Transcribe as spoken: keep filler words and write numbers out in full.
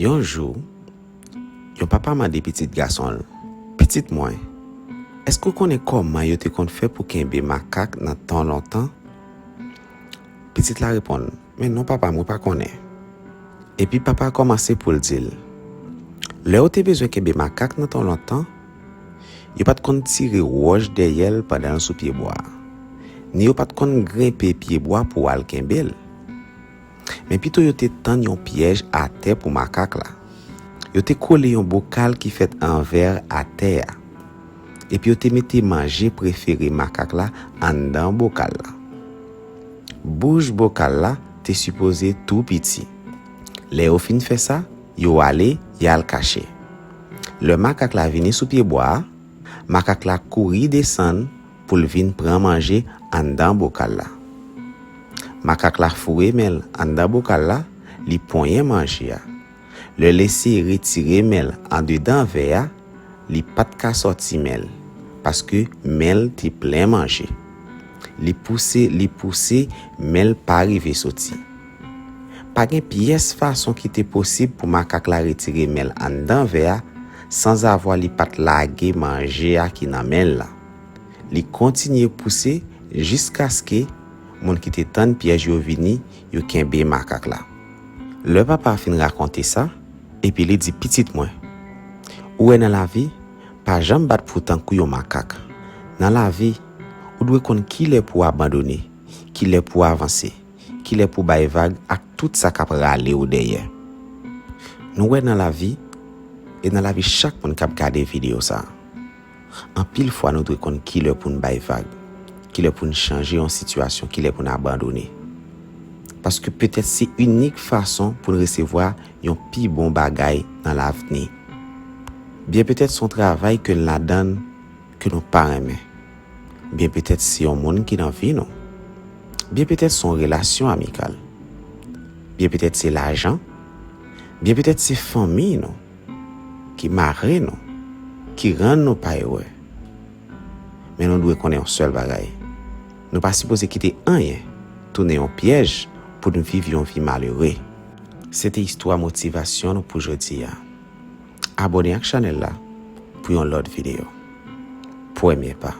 Yon jou, yon papa mande pitit gason l, "Pitit mwen, èske w konnen kòman yo te konn fè pou kenbe makak nan tan lontan?" Pitit la reponn, "Men non, papa, mwen pa konnen." Epi papa a kòmanse pou l di l, "Lè yo te bezwen kenbe makak nan tan lontan, yo pa t konn tire wòch dèyè l pandan l sou pyebwa a, ni yo pa t konn grenpe pyebwa pou al kenbe l. Men pito yo te tann yon pyèj atè pou makak la. Yo te kole yon bokal ki fèt an vè atè a, epi yo te mete manje prefere makak la anndan bokal la. Bouch bokal la te sipoze tou piti. Lè yo fin fè sa, yo ale, y al kache. Lè makak la vini sou pyebwa a, makak la kouri desann pou l vin pran manje anndan bokal la. Makak la foure men l anndan bokal la, li ponyen manje a. Lè l eseye retire men l andedan vè a, li pa t ka sòti men l, paske men l te plen manje. Li pouse, li pouse, men l pa rive soti. Pa gen pyès fason ki te posib pou makak la retire men l anndan vè a sanzavwa li pa t lage manje a ki nan men l la. Li kontinye pouse jiskaske moun ki te tann pyèj yo vini, yo kenbe makak la. Lè papa a fin rakonte sa, epi li di, "Pitit mwen, ou wè nan lavi, pa janm bat pou w tankou yon makak. Nan lavi, ou dwe konn kilè pou w abandone, kilè pou w avanse, kilè pou w bay vag ak tout sa k ap rale w dèyè." Nou wè nan lavi, e nan lavi chak moun k ap gade videyo sa a, anpil fwa nou dwe konn kilè pou n bay vag, kilè pou n chanje yon sitiyasyon, kilè pou n abandone. Paske petèt se inik fason pou n resevwa yon pi bon bagay nan lavni. Byen petèt se yon travay ke n ladan l ke nou pa renmen. Byen petèt se yon moun ki nan vi nou. Byen petèt se yon relasyon amikal. Byen petèt se lajan. Byen petèt se fanmi nou ki mare nou, ki rann nou pa ere. Men nou dwe konnen yon sèl bagay. Nou pa sipoze kite anyen tounen yon pyèj pou n viv yon vi malere. Se te istwa motivasyon nou pou jodi a. Abòne ak chanèl la pou yon lòt videyo. Premye pa.